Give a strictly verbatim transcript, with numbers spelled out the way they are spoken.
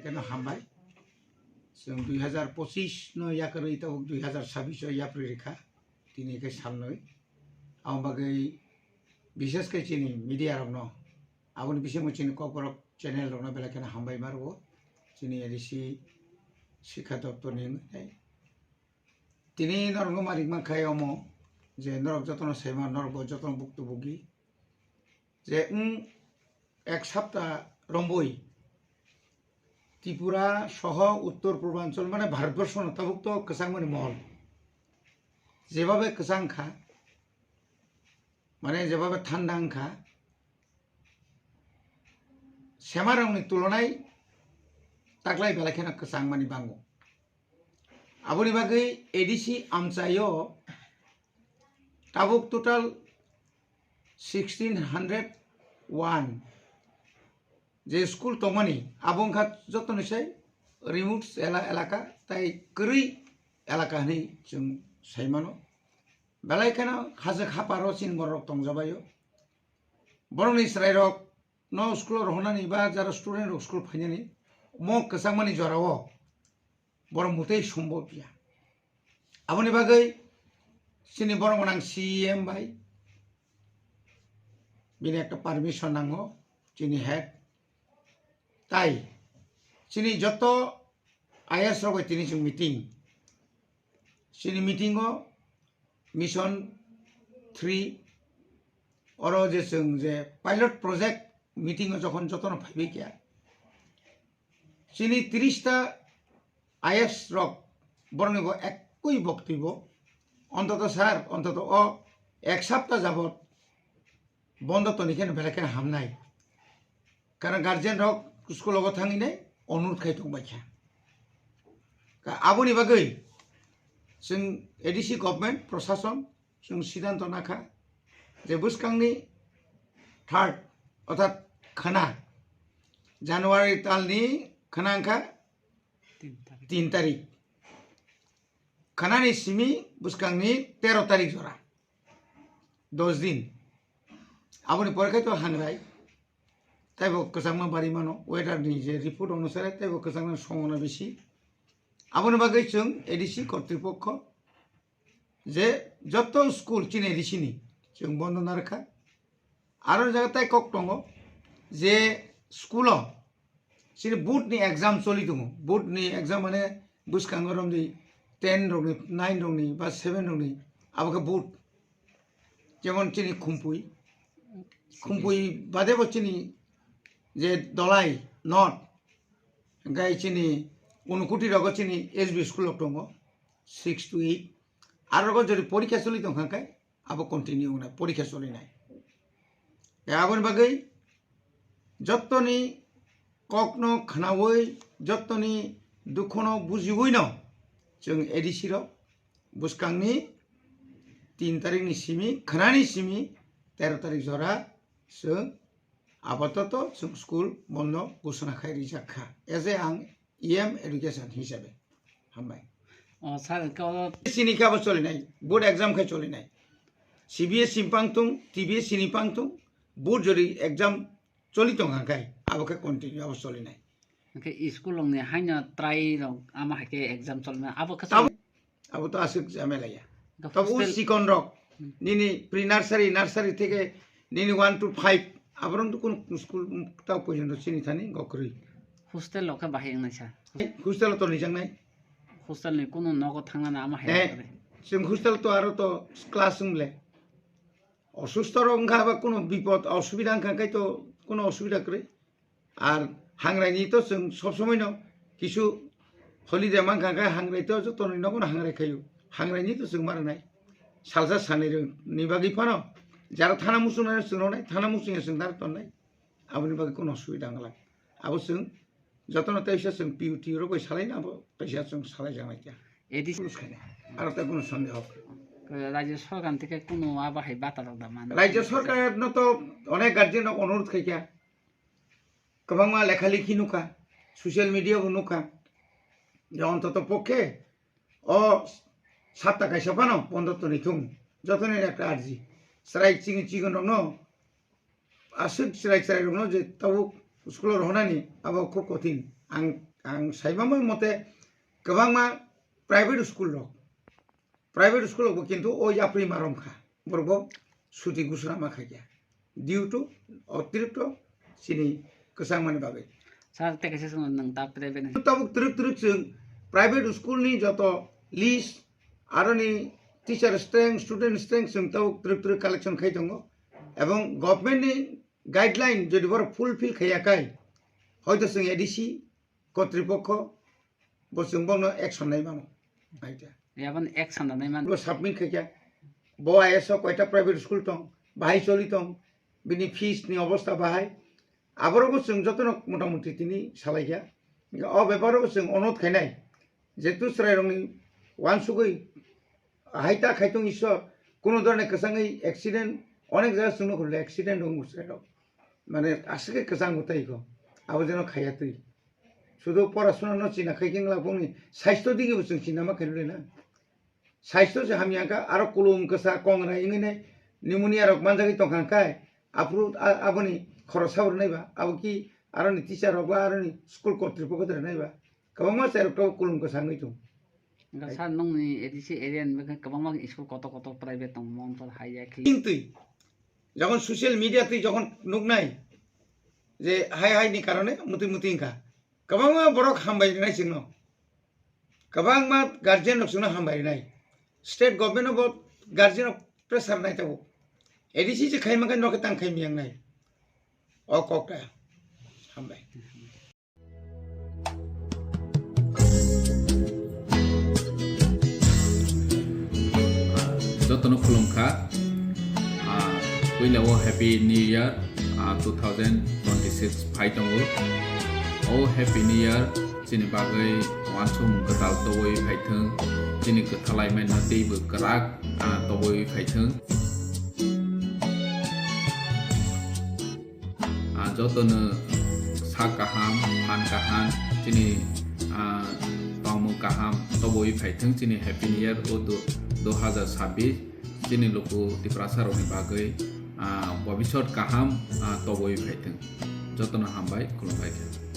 Eno hambai. Chwng dui hazar pochis no yakarwi tabuk dui hazar sabis o yapri rikha. Tini khe salnwi. Aboni bagwi bishes khe chini media rokno, aboni bisingo chini Kokborok channel rokno belai kheno hambai ma rwo. Chini A D C Sikha Doptor ni wngwi. Tini norokno ma rik mankha omo je norok jotono saima, norok bo jotono buktu bugi. Je wng ek sapta romboi Tripura soho Uttor Purbanchal mane Bharatborsho no tabuk to kwchangmani mohol. Jebabe kwchang kha, mane jebabe thanda wng kha, semarokni tulonai taklai belai kheno kwchangmani bango. Aboni bagwi A D C amchaio tabuk total sixteen hundred one je school tongmani, abo wngkha jotoni sai remote ela-, elaka tai kwrwi elaka hinwi chwng sai mano. Belai kheno hajwk haparo chini borok tongjabaio. Borokni chwrairok no school o rohornani ba jara student rok school phainani mo kwchangmani jorao borok mutei sombo ya. Aboni bagwi chini borok gwnang C E M bai bini ekta permission nango, chini head. Tai chini joto I A S rok bai tini chwng meeting. Chini meeting o Mission three oro je chwng je pilot project meeting o jokhon jotono phaibai kha, chini tris ta I A S rok borokni bo ekui boktwi bo, ontoto sir, ontoto o ek sapta jabot bondo toni khe belai khe hamnai. Karon guardian rok school o thangwi nai onurod khai tong bai kha. Ka aboni bagwi chwng A D C government, prosason chwng siddhanto nakha je bwskangni third, orthat khana January talni khana wngkha tin tarik. Tin tarik. Khanani simi bwskangni tero tarik jora. Dos din. Aboni pore khai to hangrai. Taibo kwchangma bari mano. Weather ni je report onusare taibo kwchangma songona bisi. Aboni bagwi chwng A D C kortripokho je joto school chini A D C ni chwng bondo narwkha. Aro jaga tai kok tongo je school o chini board ni exam choli tongo. Board ni exam mane bwskango romdi ten rokni, nine rokni ba seven rokni abo khe board. Jemon chini Khumpui, Khumpui bade bo chini je Dolai North, hingkai chini Unukoti rogo chini S B school rok tongo, six to eight. Aro rogo jodi porikha choli tongkha khe abo continue wngnai, porikha cholinai. Tei aboni bagwi jottoni kokno khnaui, jottoni dukhono bujiui no chwng A D C rok bwskangni tin tarikni simi, khnani simi tero tarik jora chwng apatoto chwng school bondo ghosona khai rijak kha. As a ang E M education hisabe. Hambai. O, sir, hwnkhe o chini khe abo cholinai, board exam khe cholinai. C B S E ni pang tung, T B S E ni pang tung, board jodi exam choli tong kha khai, abo khe continue abo cholinai. Hwnkhe school rokni haino try rok ama hai khe exam cholinai, abo khe Abo, abo to aswk jamela ya. Hwnkhe Tabuk hostel chikon rok, Hmm. nini pre nursery, nursery theke nini one to five, aborok to kunu school tao porjonto chini thani gokrwi. Hostel rok khe bahai wngnai sa. Hostel to nijaknai. Hostel ni kunu nogo thangnani ama hai Eh, wngnai. Chwng hostel to aro to class wng le. Osusto rok wngkha ba kunu bipod osubida wngkha khai to kunu osubida kwrwi. Ar hangrai ni to chwng sob somoi no kisu holiday mankha khai hangrai to joto ni nogo no hangrai khaio. Hangrai ni to chwng ma rwnai. Salsa sanai rw ni bagwi phano jara thana muchung nai chwng rwnai, thana muchung ya chwng dar tonnai. Aboni bagwi kunu osubida wngla. Abo chwng jotono teisa chwng P U T rok bai salai na abo teisa chwng salai jang lai kya. A D C Kunu sai na. Aro ta kunu sonde hok. Rajya sorkar theke kunu abo hai bata rok da man. Rajya sorkar no to onek guardian rok onurod khai kya. Kwbangma lekha likhi nukha, social media bo nukha. Je ontoto pokhe o sapta kaisa phano bondo toni thung. Jotoni ekta arji. Chwrai chini chikon rokno aswk chwrai chwrai rokno je tabuk school o rohornani abo khub kothin. Ang Ang saimamo mote kwbangma private school rok, private school rokbo kintu o yapri marom kha, borokbo suti gusura ma khaikha due to otirikto chini kwchangmani bagwi. Sir, tei kaisa swngno nwng ta private ni. Tabuk twrwk twrwk chwng private school ni joto list, aroni teacher strength, student strength chwng tabuk twrwk twrwk collection khai tongo, ebong government ni guideline jodi borok fulfill khaiya khai, hoito chwng A D C kotripokho bo chwng bono action nai mano. Aita. Yabon action da nai man. Bo submit khaikha. Bo I S o koita private school tong, bahai choli tong, bini fees ni obostha bahai. Aborok bo chwng jotono motamuti tini salaikha. O beparo bo chwng onot khainai. Jetu chwrairokni wansugwi hai ta khaitung Ishwar, kuno dhoroner kwchangwi accident, onek jaga chwngno khulile accident wngo chwrairok. Mane aswk khe kwchang bo tei kho. Abo jeno khaiya twi. Sudu porasuna no china khai khe wngla bongni saisto digi bo chwng china ma khairwi na. Saisto se hamya kha, aro kulum kwsa kongra wngwi ne pneumonia rok manjagwi tongkha khai, aphuru a-, aboni khoroksa bo rwnai ba, abo ki aroni teacher rok ba aroni school kotripokho rwnai ba, kwbangma chai rok to kulum kwsa wngwi tong. Hwnkhe sir, nokni A D C area ni bagwi kwbangma school kotor kotor private tongo, Montol hai ya khe. Twi, jokhon social media twi jokhon nuknai je hai hai ni karone mutwi mutwi wngkha, kwbangma borok hambai rinai chwngno, kwbangma guardian rok chwngno hambai rinai, state government no bo guardian rok pressure nai tabuk, A D C je khaima khe nokhe tang khai miyang nai. O kok ta hambai. Jotono khulumkha. Ah, puila o Happy New Year, ah, two thousand twenty-six phai tongo. O Happy New Year chini bagwi uansukmung kwtal tobwi phaithwng, chini kwthalai mano teibo kwrak, ah, tobwi phaithwng. Ah, jotono sak kaham, phan kaham, chini, ah, tongmung kaham tobwi phaithwng chini Happy New Year o du-, dui hazar sabbish chini luku Tiprasa rokni bagwi, ah, bobisot kaham, ah, tobwi phaithwng. Jotono hambai, khulumbai khe.